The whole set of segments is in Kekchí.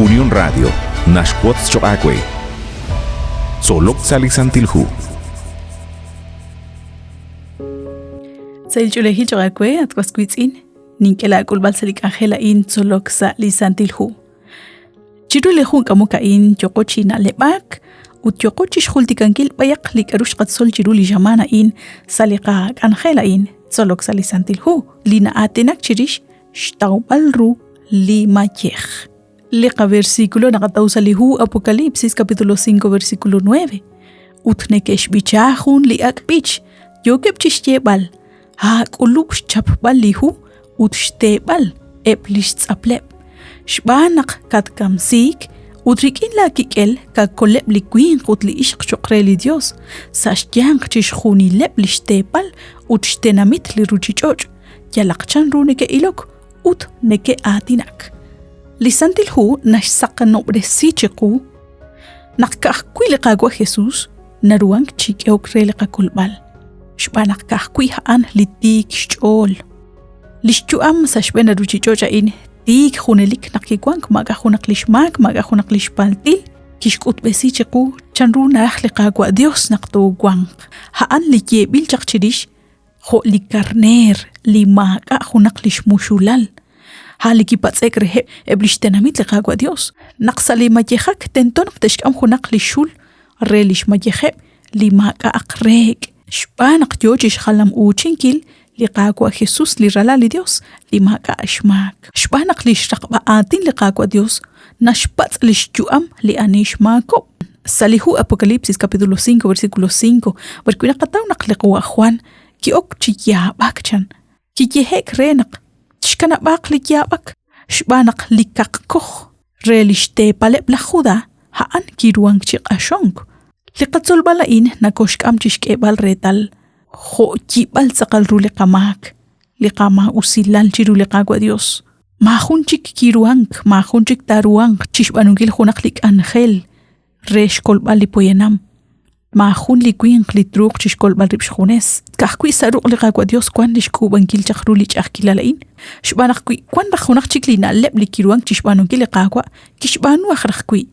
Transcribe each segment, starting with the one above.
Unión Radio naxwotz choq' aawe. Tzolok sa' li Santil Hu. Sahil ch'oolejil choq' aawe, at was wiitz'in, nink'e laak'ulb'al sa' li k'anjel a'in tzolok sa' li Santil Hu. Chiru li jun k'amok a'in yooqo chi na'leb'ak ut yooqo chi xjultikankil b'ayaq li k'aru xqatzol chiru li xamaan a'in sa' li qak'anjel a'in tzolok sa' li Santil Hu li na'aatinak chirix xtawb'al ru li mayej. Li qaversículo naqataw sa' li hu Apocalipsis capítulo 5 versículo 9 ut neke'xb'icha jun li ak' b'ich yookeb' chi xyeeb'al aak'ulub' xchapb'al li hu ut xteeb'al eb' li xtz'apleb' xb'aan naq katkamsiik ut rik'in laakik'el kakoleb' li winq ut li ixq cho'q re li Yos sa' xyanq chixjunileb' li xteepal ut xtenamit li ruuchich'och' yalaq chanru neke'ilok ut neke'aatinak. Li Santil Hu naxsaqanob'resi chiqu naq ka'ajwi' li Qaawa' Jesús naruhank chi k'ehok re li qakolb'al, xb'aan naq ka'ajwi' a'an li tiik xch'ool. Li xyu'am sa' xb'een li ruuchich'och' a'in tiik junelik naq kiwank maak'a' junaq li xmaak, maak'a' junaq li xpaltil, kixk'utb'esi chiqu chanru naraj li Qaawa' Dios naq toowanq. A'an li yeeb'il chaq chirix jo' li karneer li maak'a' junaq li xmuxulal. A' li kipatz'e'k reheb' eb' li xtenamit li Qaawa' Yos, naq sa' li mayejak tento naq te'xk'am junaq li xul re li xmayejeb' li maak'a'aq reek', xb'aan naq yo chi xjalam-uuchinkil li Qaawa' Jesus li Ralal li Yos li maak'a' xmaak. Xb'aan naq li xraqb'a aatin li Qaawa' Yos naxpatz' li xyu'am li ani xmaakob'k. Sa' li hu Apocalipsis capítulo 5 versículo 5, b'arwi' naqataw naq li qawa' Juan ki'ok chi yaab'ak chan, kiyehe'k re naq xkanab'aaq li yaab'ak xb'aan naq li kaqkoj re li xteepaleb' laj Judá a'an kiruhank chi q'axonk. Li qatzolb'al a'in nakoxk'am chi xk'eeb'al reetal jo' yib'al tz'aqal ru li qamaak, li qamaa'usilal chiru li Qaawa' Dios. Maajun chik kiruhank, maajun chik taaruhanq chi xb'aanunkil junaq li k'anjel re xkolb'al li poyanam. Maajun li winq li truuq chi xkolb'al rib' xjunes. Ka'ajwi' sa' ruq' li Qaawa' Dios wank li xk'uub'ankil chaq ru li ch'a'ajkilal a'in, xb'aan naq wi wank raj junaq chik li na'leb' li kiruhank chi xb'aanunkil li Qaawa', kixb'aanu aj raj wi'.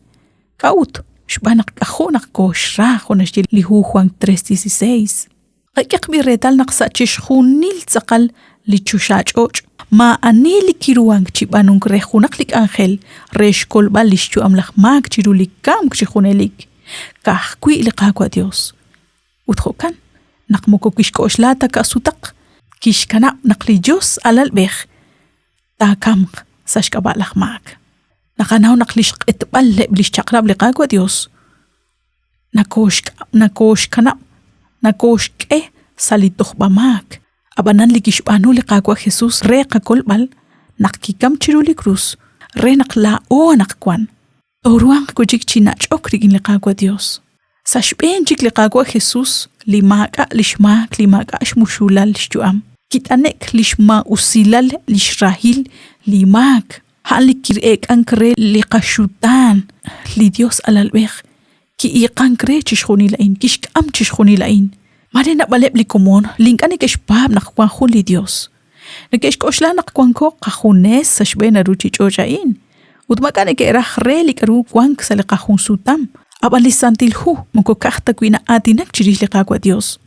K'a'ut? Xb'aan naq k'ajo' naq kooxra, jo' naxye li hu Juan 3:16. Qak'ehaq b'i' reetal naq sa' chixjunil tz'aqal li choxach'och' maa'ani li kiruhank chi b'aanunk re junaq li k'anjel re xkolb'al li xyu'am laj maak chiru li kamk chi junelik, ka'ajwi' li Qaawa' Yos. Ut jo'kan naq moko kixk'oxla ta ka'sutaq, kixkanab' naq li Yos alalb'ej taakamq sa' xk'ab'a' laj maak. Naqanaw naq li xq'etb'al eb' li xchaq'rab' li Qaawa' Yos nakooxkanab' nakooxk'e sa' li tojb'amaak. Ab'anan li kixb'aanu li Qaawa' Jesús re qakolb'al naq kikamk chiru li krus re naq laa'o anaqwan tooruhanq wi' chik chi nach'ok rik'in li Qaawa' Yos. Sa' xb'een chik li Qaawa' Jesús li maak'a' li xmaak li maak'a' xmuxulal xyu'am, kit'ane'k li xmaa'usilal li xrahil li maak. A'an li ki'eek'ank re li qaxutaan, li Yos alalb'ej, ki'iiqank re chixjunil a'in, kixk'am chixjunil a'in. Maare naab'aleb' li komon li ink'a' neke'xpaab' naq wank jun li Yos. Neke'xk'oxla naq wanko qajunes sa' xb'een a ruuchich'och' a'in, ut maak'a' neke'raj re li k'aru wank sa' li qajunsutam. Ab'an li Santil Hu moko ka'aj ta wi' na'aatinak chirix li Qaawa' Yos.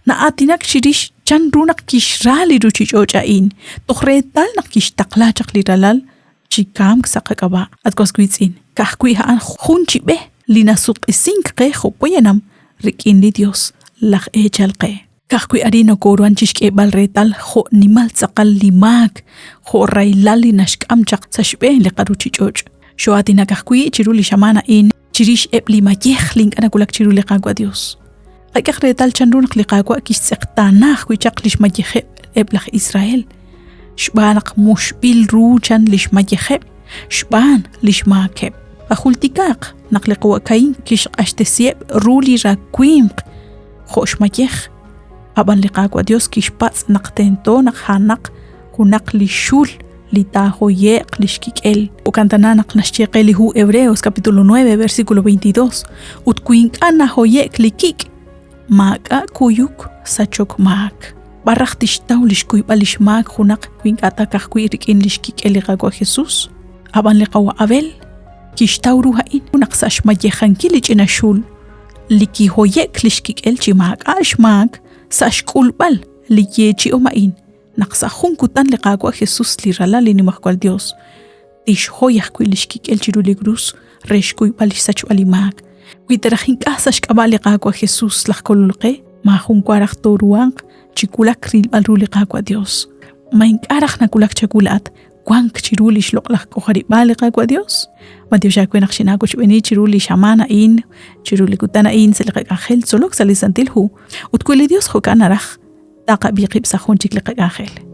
Na'aatinak chirix chanru naq kixra li ruuchich'och' a'in toj reetal naq kixtaqla chaq li Ralal chi kamk sa' qak'ab'a'. At was wiitz'in, ka'ajwi' a'an jun chi b'e li nasutq'isink qe jo' poyanam rik'in li Yos laj eechal qe. Ka'ajwi' arin nokooruhan chi xk'eeb'al reetal jo' nimal tz'aqal li maak, jo' rahilal li naxk'am chaq sa' xb'een li qaruuchich'och'. Xoo'aatinak ajwi' chiru li xamaan a'in chirix eb' li mayej li ink'a' nawulak chiru li Qaawa' Dios. Qak'ehaq reetal chanru naq li Qaawa' kixtz'eqtaana ajwi' chaq li xmayejeb' eb' laj Israel, xb'aan naq muxb'il ru chan li xmayejeb' xb'aan li xmaakeb'. Qajultikaaq naq li qawa' Kain kixq'axtesiheb' ru li rawimq jo' xmayej, ab'an li Qaawa' Dios kixpatz' naq tento naq a'anaq junaq li xul li taahoye'q li xkik'el. Jo'kan tana naq naxye qe li hu Hebreos capítulo 9 versículo 22, ut wi ink'a' nahoye'k li kik', maak'a' kuyuk sachok maak. B'ar raj tixtaw li xkuyb'al li xmaak junaq wi ink'a' ta ka'ajwi' rik'in li xkik'el li Qaawa' Jesus? Ab'an li qawa' Abel Kixtaw ru a'in naq sa' xmayejankil li ch'ina xul li kihoye'k li xkik'el chi maak'a' xmaak sa' xk'ulb'al li yeechi'om a'in naq sa' jun kutan li Qaawa' Jesus li Ralal li Nimajwal Dios tixhoy ajwi' li xkik'el chiru li krus re xkuyb'al li xsachb'al li maak. Wi ta raj ink'a' sa' xk'ab'a' li Qaawa' Jesus laj Kolol qe, maajun wa raj tooruhanq chi wulak rilb'al ru li Qaawa' Dios. Ma ink'a' raj nawulak chawu laa'at wank chiru li xloq'laj k'ojarib'aal li Qaawa' Dios? B'antiox aawe naq xinaawochb'eeni chiru li xamaan a'in, chiru li kutan a'in sa' li qak'anjel tzolok sa' li Santil Hu. Ut wi li Dios jo'kan naraj, taqab'i qib' sa' jun chik li qak'anjel.